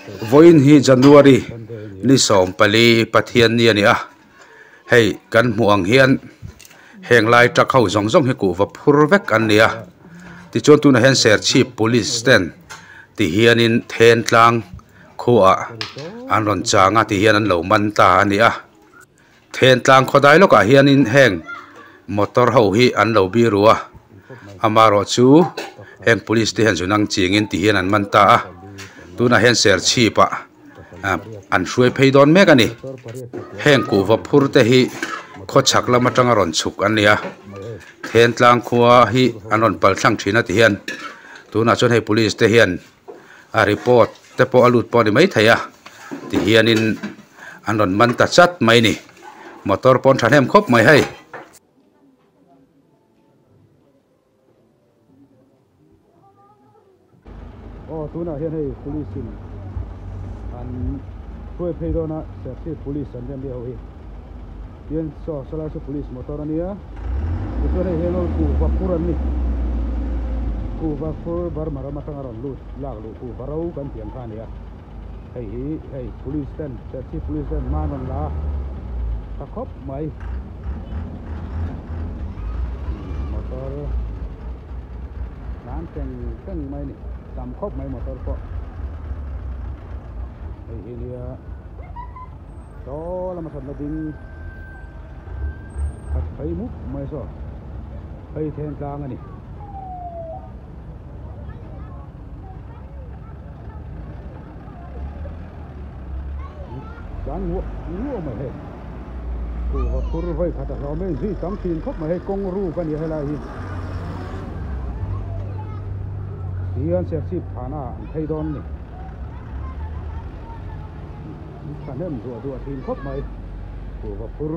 Vawiin hi January ni 14 Pathianni a ni a, hei kan hmuh ang hian heng lai truck ho zawng zawng hi kuhva phur vek an ni a, tichuan tunah hian Serchhip Police ten ti hianin Thentlang khuaah an rawn chang a ti hian an lo man ta a ni a. Thentlang khawdai lawkah hianin heng motor ho hi an lo biru a, amaherawh chu heng police te hian zunang chingin ti hian an man ta a, tunah hian Serchhip ah an hruai phei dawn mek a ni. Heng kuhva phur te hi khawchhak lam atanga rawn chhuk an ni a, Thentlang khua hi an rawn pal thlang thin a ti hian tunah chuan hei police te hian a report te pawh a lut pawh a ni maithei a ti hianin an rawn man ta chat mai a ni motor pawh an thahnem khawp mai hei. Aw tunah hian hei police in an hruai phei dawn a Serchhip police an nia ho hi tian saw sawlai saw police motor a nia tichuan hei hian kuhva phur an ni kuhva phur Burma ram atanga rawn lut lak luh kuhva ro kan tih ang kha a ni a hei hi hei police ten Serchhip police ten hma an rawn la a tha khawp mai motor tlan teng teng mai a ni tam khawp mai motor pawh hei hi nia saw lama sawn la ding khat phei mup mai saw phei then tlang a ni. Tlan nguah nguah mai hei kuhva phur vawi khat a hlawm em zui tam thin khawp mai hei kawng ruk a ni helai hi tihian Serchhip thana an phei dawn a ni thahnem duah duah thin khawp mai kuhva phur.